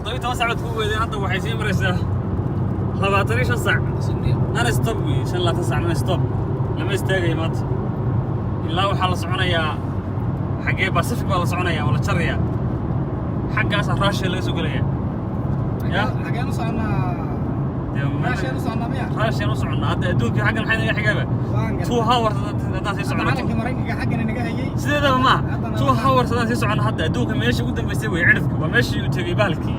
17 saacood ku weydeen. Hadda waxay sii maraysaa 25 saac non stop wey, 25 saac non stop, lama istaagayo maanta. Ilaa waxaa la soconayaa xaggee? Pacific baa la soconayaa oo la jarayaa, xaggaasaa Russia laga soo gelaya ya. Xageen u soconaa? Dee Russian u soconaa miya? Russian u soconnaa hadda. Adduunkii xaggan maxay naga xigaba? Waan gartay. 2 hours haddaan sii Hadda socono. Calankii Maraykanka xaggana naga hayay. Sideedaba maaha. Haddana two hours haddaan sii socono hadda, adduunka meeshii ugu dambaysay wey cidhifka. Waa meeshii uu tegey bahalkii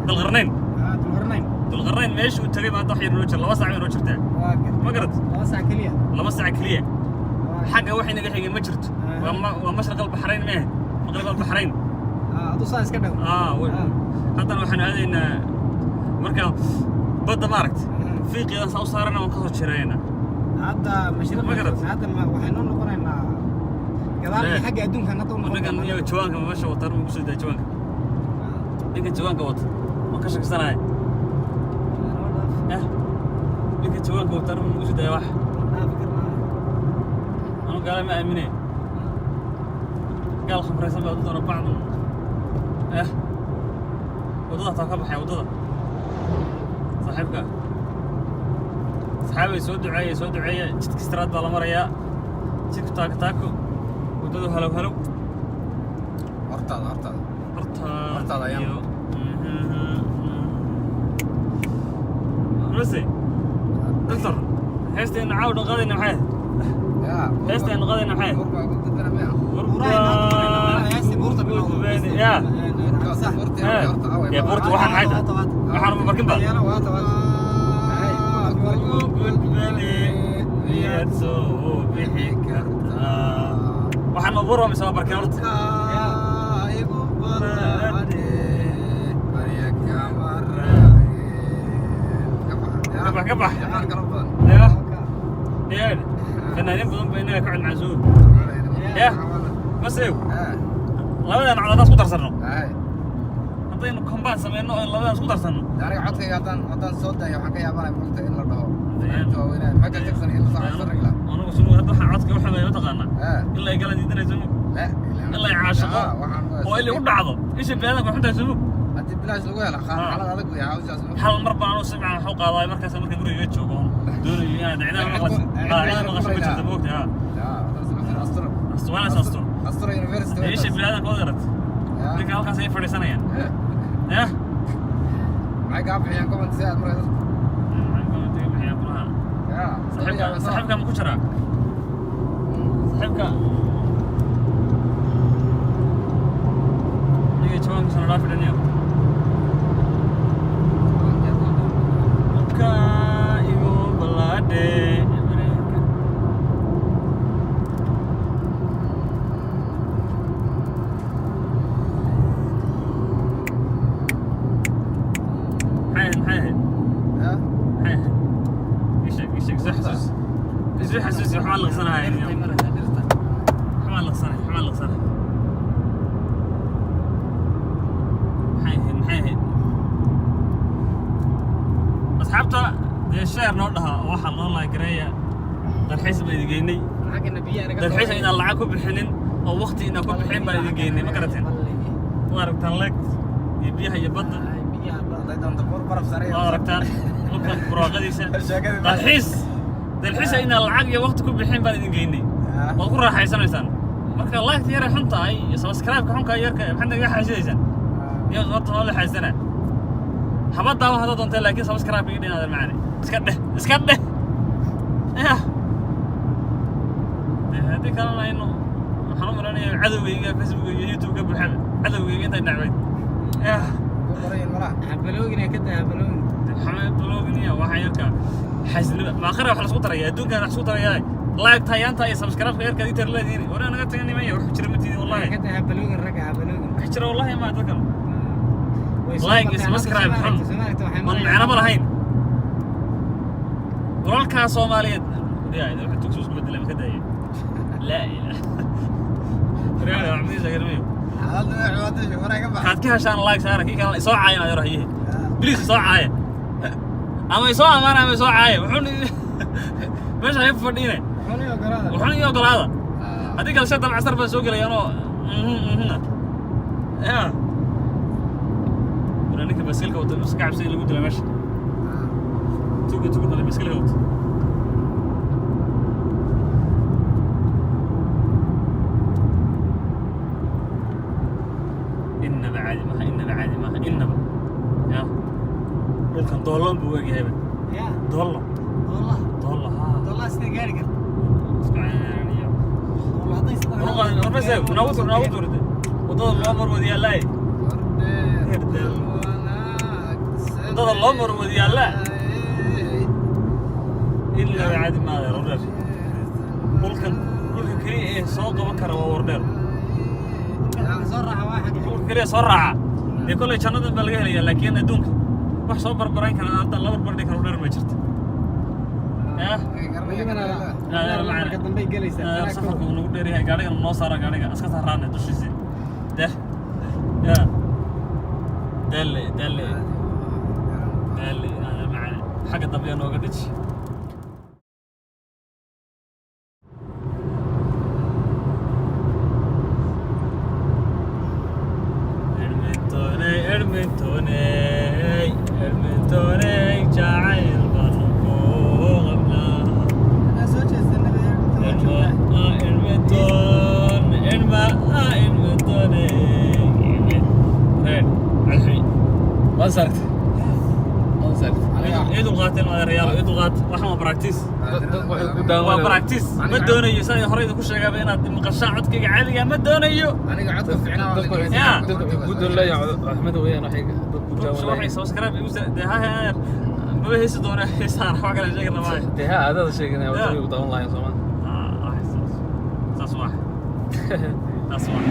Dulqarnayn. Ah, Dulqarnayn. Dulqarnayn meeshii uu tegey maanta wax yar noo jira, 2 saac bay noo jirtaa. Waa gartay. Ma garat? 2 saac keliya. 2 saac keliya. Waa xagga waxay naga xigay ma jirto. Waa mashriq albaxrayn mehe, maqrib albaxrayn. Ah, aduu saa iska dhow. Ah, haddana waxaanu aadaynaa marka badda, maaragta, fiiqiidan saa u saarana, waan kasoo jireynaa. Hadda mashriq. Ma garat? Hadda waxaynu noqonaynaa gadaal iyo xagga adduunkan hadda u Ninkan noqonaynaa. Iyo jawaanka meesha wata ruu kusoo daa jawaanka. Ninka jawaanka wata waan ka shakisanahay. Eh, ninka jawaanka wata ruu kusoo daaya wax. Dhaafi karnaa. Anu gaala ma aaminay, gaal khamraysan baa doona bacdan. Eh, waddada hataa ka baxay waddada saaxiibka. Saxaabay, soo duceeya, soo duceeya. Jidka istiraad baa la marayaa, jidku taako taako, waddadu halow halow. Hortaada, hortaada. Horta. Hortaada ayaan. Iyo mase doctor, heesteenu caaw dhan qaadayna maxay ahayd? Ya. Heesteenu qaadayna maxay ahayd? Buur baa ku gudbana miya? Heestii buurta bilowda. Ya. Sax. Buurtii Eh. horta away. Ya, buurta waxaan maxay tahay? Waxaan uma barkin ba. Yeelo, waata, waata. Kugu gudbane, miyaad soo bixi kartaa? Waxaan ma buur waa mise waa barkin horta? Igu baraade, barya kama raaceen. Ka bax. Ka bax, ka bax. Yaqaan kalo badan. Ya ya, fanaaniin badan ba inaga ka cod macsuub ya masew. Labadan cod haddaan isku darsanno, haddaynu combine sameyno oo labadan isku darsanno. Aniga codkayga haddaan soo daayo, waxaan ka yaabanaya mogta in la dhaho fanaaniinta waaweynaa Michael Jackson iyo la soo ragla. Anugu sunu hadda waxaan codka u xumeeya mataqaanaa? Ilaa ay galan diidanay sunu, ilaa ay caashaqo oo ilay u dhacdo isha biniaadamka xuntahay sunu. Haddii bilaash lagu helo, xaalad adag wey hawshaas. Hal mar baan anuu si fiican wax u qaadaay, markaas marka guriga joogo doonayo inaad cidaan maqlas, cidaan maqasho ma jirto, moogta ha. Astuwaanaas astur. Astura University. Isha biniaadamka wad garat, ninka halkaas ay fadhiisanayaan yah. Maxay kaa bixiyaan comment si aad markaa dadku? Ya. Saaxiibka, saaxiibka ma ku jiraa? Saaxiibka ninka jawaanka sana dhaafi dhaniyo dhulka igu ballaadhe Mareykanka. Maxay ahayd? Maxay ahayd? Maxay ahayd? Ii sheeg, ii sheeg, soo xasuus, isoo xasuusi. Waxbaan liqsanahay, waxbaan liqsanahay, waxbaan liqsanahay. Maxay ahayd? Maxay ahayd? Asxaabta dee share noo dhaha oo waxaa noo laagareeya. Dalxiis baa idin geynay, dalxiis inaan lacag ku bixinin oo waqti inaan ku bixin baan idin geynay, ma garateen? Waa aragtaan leeg iyo biyaha iyo badda. Waa aragtaan dhulkan buraaqadiisa. Dalxiis, dalxiis inaan lacag iyo waqti ku bixin baan idin geynay, waad ku raaxaysanaysaan. Marka like yara xun tahay iyo subscribe-ka xunka yarka, maxaad naga xaasidaysaan iyo horta noo leexaysana haba daawan haddaad doontay, laakiin subscribe iga dhinaadan macane, iska dheh, iska dheh. Yah, dee haddii kalena aynu waxaan u malanaya cadowgayga Facebook iyo YouTube ka buuxaba, cadowgayga intay nacbayd. Yah. Maxamed blogging waxa yarka xasilnima maakhira wax lasku taraya, adduunkan wax lasku taraya, like tayaanta iyo subscribe-ka yarka adiga leedihiin. Warna naga tagan nimaya, wax jira ma tiidin wallahi, wax jira wallahi ma dadkan like iyo subscribe xun man macno ma lahayn. Walaalkaa Soomaaliyeed yaa wuxuu tugsi isku bedelay, ma ka daayay? Laa ilaaha. Kaad ka heshaan like saara, kii kalena isoo caaya adeer hayihi, please isoo caaya ama isoo amaana ama isoo caaya. Wuxuun meesha hay fadhiine, wuxuun ii ogolaada. Haddii kale shanta casar baan soo gelaya anoo ya. Ninka baaskiilka wata inuusan ka cabsan in lagu dila meesha. Tuga tuga dhalay baaskiilka wata. Innaba caadi maaha, innaba caadi maaha, innaba. Ya, dhulkan doolloon buu u egyahayba. Ya. Doollo. Doolaha. Doollo, haa. Doolaha sidee gaari karta? Iska cayaaraniyo. Doolaha hadday Hormase noogu tur, noogu tur. Waddada loo mar wada yaallaaye, waddada loo mar wada yaallaa. Innaba caadi maaha, wardheer. Dhulkan, dhulka keliya ee soo qaban kara waa Wardheer. Soo raaca waa xagga. Dhulka keliya soo raaca dee kolley jannadan baa laga helayaa, laakiin adduunka wax soo barbarayn kara, hadda la barbardhigi karo Wardheer ma jirto. Yah. Marka dambey gelaysaa. Safarka uu nagu dheeryahay, gaadhigana noo saara, gaadhiga iska saaraana dushiisi deh. Ya, daale, daale, daale, macane. Xagga dambe yaa nooga dheji. Edmontoney, Edmontoney, Edmontoney, jacayl baanu ku qabnaa. Haddaan soo jeesanaba waa joognaa. Edmonton, Edmonton, Red, alxi. Waan saartay, waan saartay. Ii dulqaateen, adeerayaal, ii dulqaat. Waxaan waa practice. Dad waxay ku Waa daawanayaan. practice. Ma doonayo sidaan hore idinku sheegaba inaad maqashaan codkayga caadiga, ma doonayo. Aniga codka fiicnaa. Dadku waxay Ya. Dadku waxay ku doonlayaan Axmed weeyaan, waxay dadku Waxay daawanayaan. Subscribe igu dee ha ha maba heesi doona, heesaan wax kale sheegi rabaa. Dee ha adaada sheeganaya. Ya. Wadada ku daawan lahayn sooma? Ah, saas waa, saas waa.